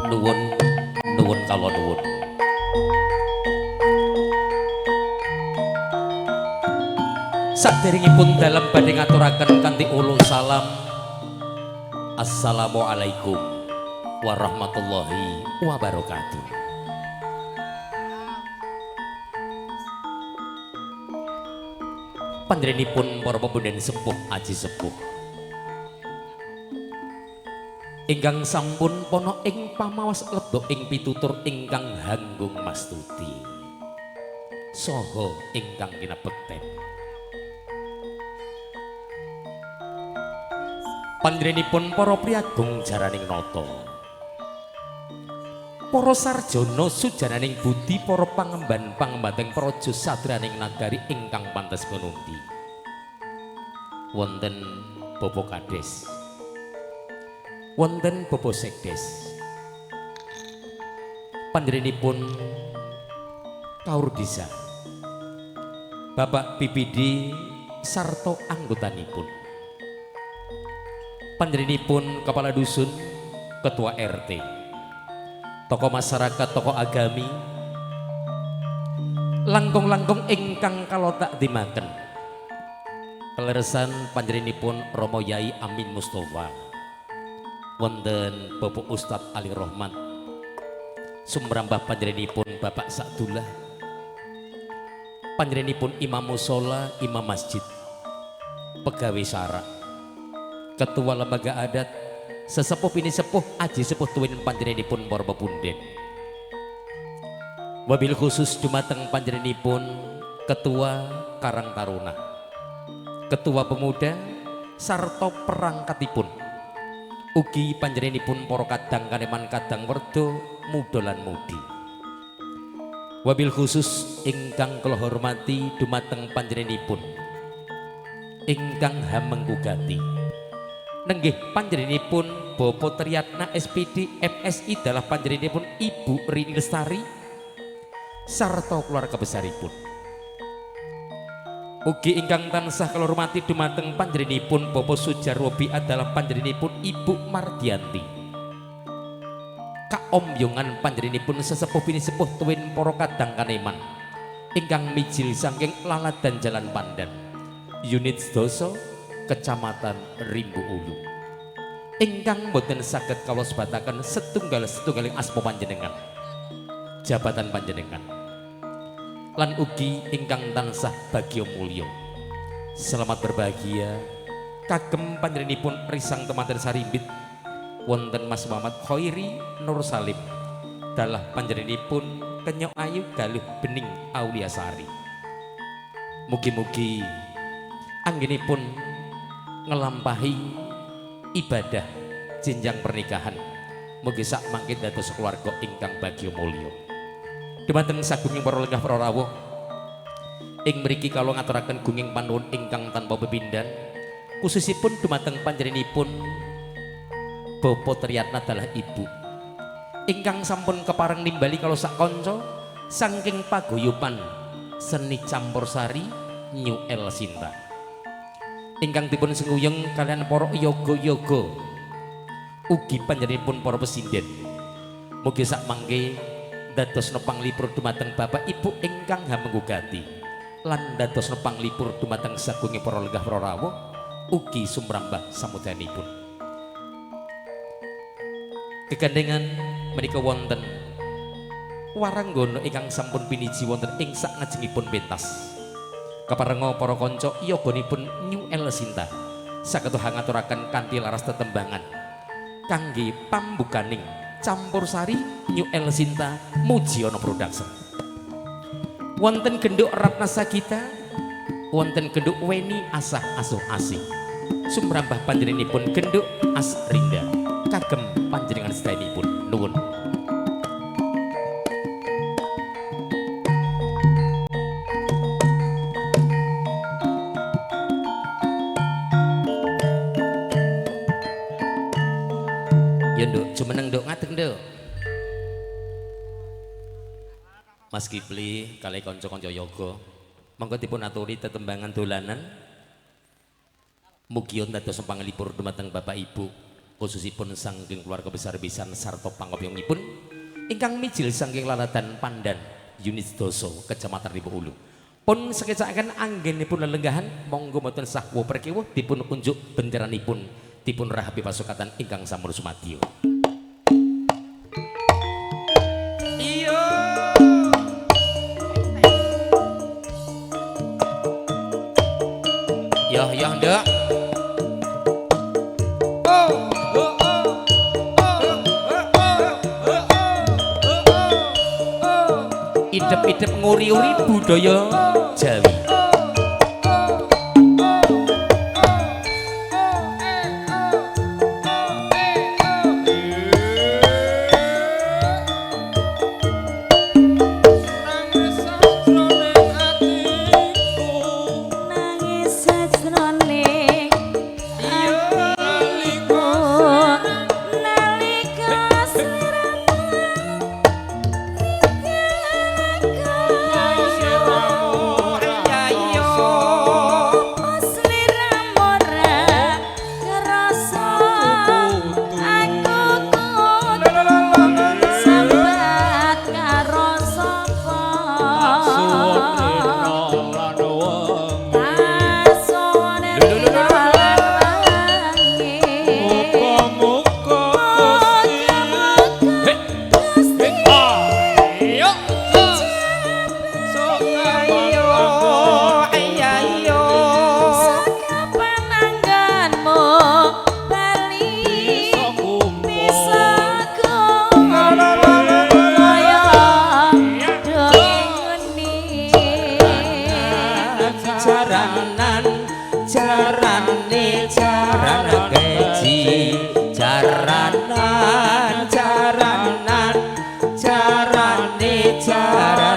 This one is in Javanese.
Nuwun nuwun kala nuwun. Saderengipun dalem badhe ngaturaken kanthi ulu salam. Assalamualaikum warahmatullahi wabarakatuh. Panjenenganipun para pepunden sepuh aji sepuh ingkang sampun pono ing pamawas lebok ing pitutur ingkang hanggung mastuti saha ingkang kinabekten. Panjenenganipun para priyagung jaraning nata, para sarjana sujananing budi, para pangemban pangembating praja sadraning nagari ingkang pantes pinundi. Wonten Bapak Kades, wonten Bapak Sekdes, panjenenganipun Kaur Desa, Bapak BPD sarta anggotanipun, panjenenganipun Kepala Dusun, Ketua RT, tokoh masyarakat, tokoh agami, langkung-langkung ingkang kalotak dimaken. Keleresan panjenenganipun Romo Yai Amin Mustafa, wonten Bapak Ustadz Ali Rohmat, sumrambah panjenenganipun Bapak Sakdullah, panjenenganipun Imam Musola, Imam Masjid, pegawai syarak, ketua lembaga adat, sesepuh pini sepuh aji sepuh tuwin panjenenganipun para pepunden. Wabil khusus dumateng panjenenganipun Ketua Karang Taruna, Ketua Pemuda sarta perangkatipun, ugi panjenenganipun para kadang kaneman kadang werda muda lan mudi. Wabil khusus ingkang kula hormati dumateng panjenenganipun ingkang hamengku gati nenggih panjenenganipun Bapak Triatna SPD MSI dalah panjenenganipun Ibu Rini Lestari sarta keluarga besaripun. Ugi ingkang tansah kula hormati dumateng panjenenganipun Bapak Sujarwobi adalah panjenenganipun Ibu Mardianti. Kaomyongan panjenenganipun sesepuh pinisepuh tuwin para kadang kaneman ingkang mijil saking Laladan Jalan Pandan, Unit Sedoso, Kecamatan Rimbo Ulu. Ingkang boten saged kawula sebataken setunggal-setunggaling asma panjenengan, jabatan panjenengan, lan ugi ingkang tansah bagya mulya. Selamat berbahagia kagem panjenenganipun Risang Temanten Sarimbit wonten Mas Muhammad Khairi Nur Salim dalah panjenenganipun Kenyok Ayu Galuh Bening Auliasari. Mugi-mugi anggenipun ngelampahi ibadah jenjang pernikahan, mugi sak mangke dados keluarga ingkang bagya mulya. Dumateng sagunging para lenggah para rawuh ing mriki kawula ngaturaken gunging panuwun ingkang tanpa pepindhan, khususipun dumateng panjenenganipun Bapak Triatna dalah Ibu ingkang sampun kepareng nimbali kawula sak kanca saking paguyuban seni campur sari New El Sinta ingkang dipun sengkuyung kalian para yoga-yoga ugi panjenenganipun para pesinden. Mugi sak mangke dados nepang lipur dumateng Bapak Ibu ingkang hamengku gati lan dados nepang lipur dumateng sagunge para lenggah para rawuh ugi sumrambah samudanipun. Kegandengan menika wonten waranggono ingkang sampun piniji wonten ing sak ngajengipun pentas. Keparenga para kanca yoganipun New El Sinta saged ngaturaken kanthi laras tetembangan kangge pambukaning campur sari New El Sinta Mujiono Production. Wonten genduk Ratna Sagita, wonten genduk Weni Asah Asuh Asih, sumrambah panjenenganipun genduk Asrinda kagem panjenengan sedayanipun. Nuwun. Ya nduk, jumeneng nduk, ngadeg nduk. Mas Kipli kalih kanca-kanca yoga, monggo dipun aturi tetembangan dolanan. Mugi dados panglipur dumateng Bapak Ibu. Khususipun saking keluarga besar Bisan sarta pangopyongipun ingkang mijil saking Lalatan Pandan unit Doso Kecamatan Rimbo Ulu. Pun sekecakaken anggenipun lelenggahan monggo mboten sahwa perkewuh dipun unjuk benderanipun dipun rahapi pasukatan ingkang sampun sumadyo. Iya. Yoh yoh nduk. Idep-idep nguri-uri budaya Jawi. Nangis sajroning atiku nalika sliramu Jaranan jarane jaran keji jaranan jaranan jarane jaran.